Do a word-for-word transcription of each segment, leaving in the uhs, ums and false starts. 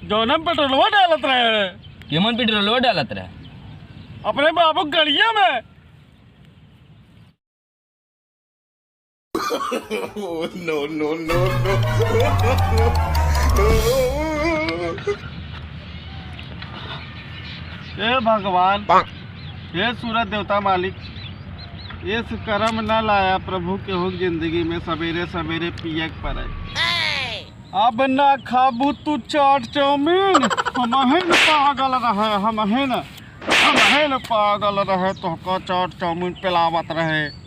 जौनम पेट्रोलवा डालत रहे। केमन पेट्रोलवा डालत रहे? अपने बाबू गड़िया में। No, no, no, no। हे भगवान, हे सूरज देवता मालिक, ये करम न लाया प्रभु केहू के जिंदगी में सबेरे सबेरे पिए के पड़े। अब ना खाबू तू चाट चाउमीन, हमहिन पागल रहे, हमहिन, हमहिन पागल रहे, तोहका चाट चाउमीन पिलावत रहे।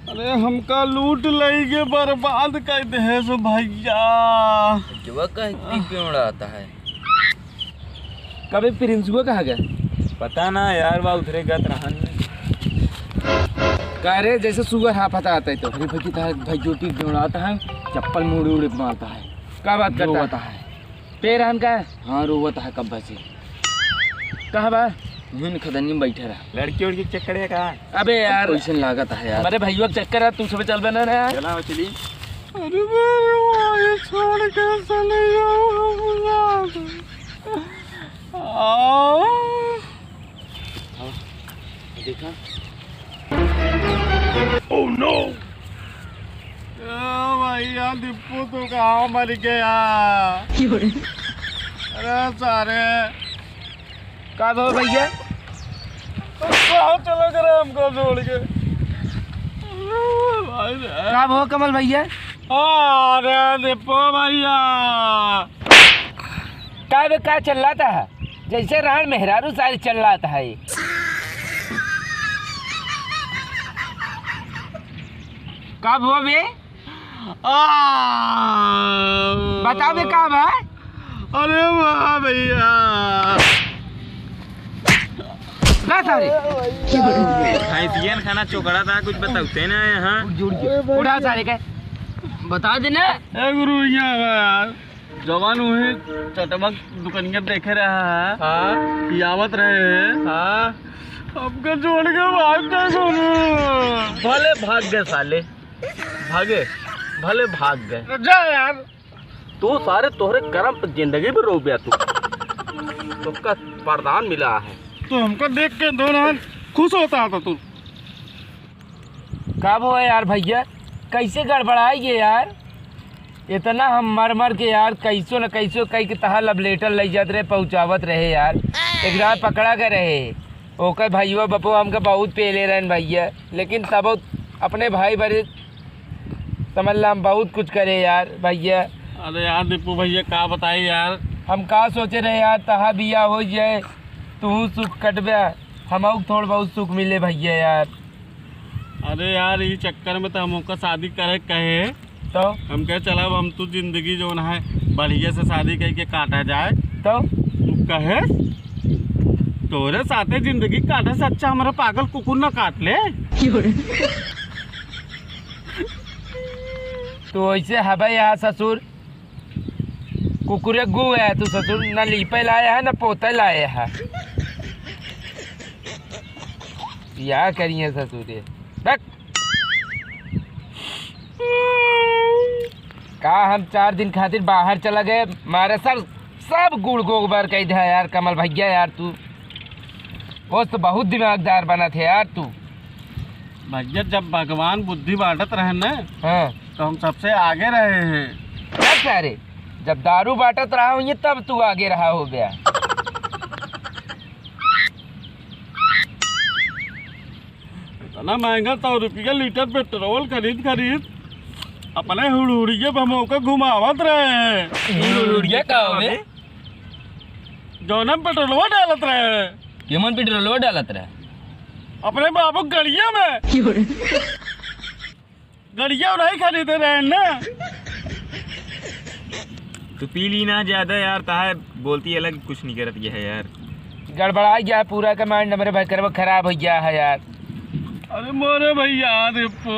अरे हमका लूट लइके बर्बाद कर देहे सो भैया। जुआ का इतनी क्यों उड़ाता है? कबे प्रिंसुआ कहाँ गए? पता ना यार, बा उधरे गत रहन। का रे, जैसे सुअर हाफत आता है तो। अरे भाई, कितना भाई जो टीप दौड़ाता है, चप्पल मुड़ी उड़ी मारता है। का बात करता है? पैर हन का? हाँ, रोवत है कब्बा से। कहाँ बा? यूं खदनी में बैठे रहा। लड़की उड़की के चक्कर है का? अबे यार। कैसन लागत है यार? हमारे भैया के चक्कर है, तू सब चल बना ना यार। चला, चली। अरे भाई, ये छोड़ के चले जाओ। आओ। आओ, देखा। Oh no! ओ भैया, दीपू तो कहाँ मर गया? अरे सारे। का भो भैया? कहाँ चले गए हमको छोड़ के? अरे भाई रे। का भो कमल भैया? अरे दीपू भैया। का बे, का चिल्लाता है? जैसे रान मेहरारू सारी चिल्लाता है। का भो बे? आ। बता बे, का बा? अरे वाह भैया। ना सारे। भैंसियन खाना चोकड़ा था, कुछ बताते ना यहाँ। उड़ा सारे के। बता देना। ए गुरु, यहाँ आवा यार। जवान उहे चटवा दुकनिया देखे रहा है। हाँ। कि आवत रहे हैं। हाँ। हमके छोड़ के भाग गए गुरु। भले भाग गए साले, भागे, भले भाग गए। जा यार। तू सारे तोहरे करम पे जिंदगी में रोबे तू। तोका वरदान मिला है। तो हमको देख के दोनों खुश होता था तू। का भो यार भैया, कैसे गड़बड़ाई गए यार? इतना हम मर मर के यार, कैसो न कैसो कई के तहा love letter लई जात रहे, पहुँचावत रहे यार। एक रात पकड़ा गए रहे, ओकर भैया बपो हमके बहुत पेले रहन भैया, लेकिन तब अपने भाई बरे समझ ला हम बहुत कुछ करे यार भैया। अरे यार दीपू भैया, का बताई यार। हम का सोचे रहे यार, तहा बिया हो जाए, तू सुख कटबे, हमहू थोड़ बहुत सुख मिले भैया यार। अरे यार, ई चक्कर में तो हम ओकर शादी करे कहे। तो? हम कहे, "चल, अब हम तू जिंदगी जौन है, बढ़िया से शादी करके काटा जाए।" तो? तू कहे, "तोरे साथे जिंदगी काटे से अच्छा हमारा पागल कुकुर ना काट ले।" तू ऐसे हबे यार ससुर, कुकुरे गु है तू ससुर, न लीपे लाए है, न पोते लाए है। या करिए ससुरे। बक। का हम चार दिन खातिर बाहर चला गए, मारे सब, सब गुड़ गोबर कह दे यार कमल भैया यार तू। वो तो बहुत दिमागदार बना थे यार तू। भैया, जब भगवान बुद्धि बांटत रहे न, हाँ। तो हम सबसे आगे रहे हैं। क्या कह रहे? जब दारू बांटत रहा हुई तब तू आगे रहा हो गया। इतना महंगा सौ रुपया लीटर पेट्रोल खरीद खरीद अपने हुड़हुड़िये पे हम ओके घुमावत रहे हैं। हुड़हुड़िये का हवे? जौनम पेट्रोलवा डालत रहे। केमन पेट्रोलवा डालत रहे? अपने बाबू गड़िया में। गड़िया नहीं खरीदे रहे ना। तू पी ली ना ज्यादा यार, ताहे बोलती अलग कुछ नहीं करत ये है यार। गड़बड़ा गया है पूरा का mind, हमरे भाई करवा खराब हो गया है यार। अरे मोरे भैया दीपू,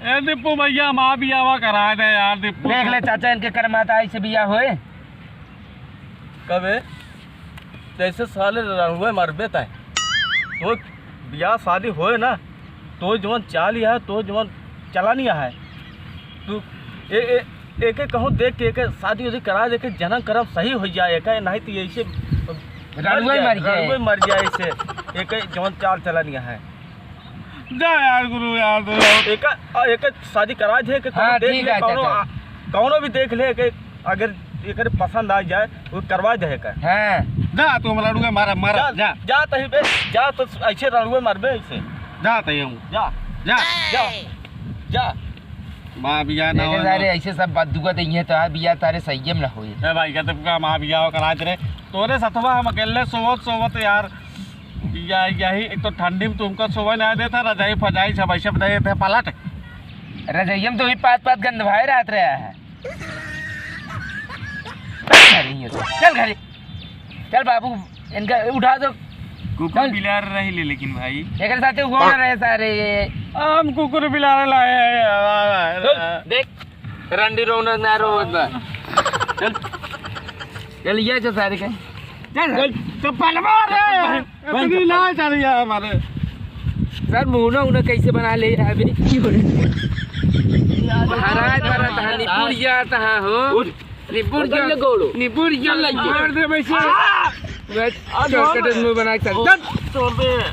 ए दीपू भैया, हमार बियावा करा दे यार दीपू। देख ले चाचा, इनके करमाता ऐसे बिया होए। कबे? जैसे साले रहुए मरबे तय। तो बियाह शादी होए ना, तो जवन चाल है, तो जवन चला नहीं है। तू ए, ए, एके कहूँ देख के एके शादी उदी करा दे के जनम करम सही होइ जाए, एके नहीं तो ऐसे रड़ुए मर जाए। रड़ुए मर जाए ऐसे, एके जौन चाल चलन यहाँ है। जा यार गुरु यार, तो एके, एके शादी करा दे के कहूँ हाँ, देख ठीक ले, है, कौनो चाचा। आ-, कौनो भी देख ले के अगर एकर पसंद आ जाए, वो करवा दे एकर। हाँ। जा, तू हमरा लड़ुए मारा, मारा, जा, जा। जा तही बे, जा तो ऐसे लड़ुए मारबे ऐसे। जा तही हम। जा। जा। जा। जा। बा बिया ना देखे हो सारे ना। ऐसे सब बात दुआ दे, ये तो आ बिया तारे संयम ना होए। ए भाई, कहते का माँ बिया करा दे रे। तोरे सथवा हम अकेले सोवत, सोवत यार। बिया यही, एक तो ठंडी में तुमका सोवे ना देता, रजाई फजाई सब ऐसे दे देते पलट। रजाई में तो ही पात, पात गंध भाई रात रहा है। चल घरे, चल घरे। चल बाबू, इनका उठा दो। कुकुर चल। बिलार रही ले, लेकिन भाई। एकर साथे हुआ ना रहे सारे। हम कुकुर बिलार लाए हैं। चल, देख, रंडी रोना ना रोवत बा। चल, चल, ये जो सारे के। चल, चल, चप्पल मार रे। इतनी ना चल गया हमारे। सर, मुंह ना उन्हें कैसे बना ले अभी? महाराज, महाराज, तहाँ निपुर जाता है हो। उठ। निपुर उठ जा, ले गोड़ो। निपुर जा, चल लग जा। मार दे वैसे। आ! बस, आ, छोड़ शॉर्टकट दे। मुंह बना के चल। ओ, चल। छोड़ दे।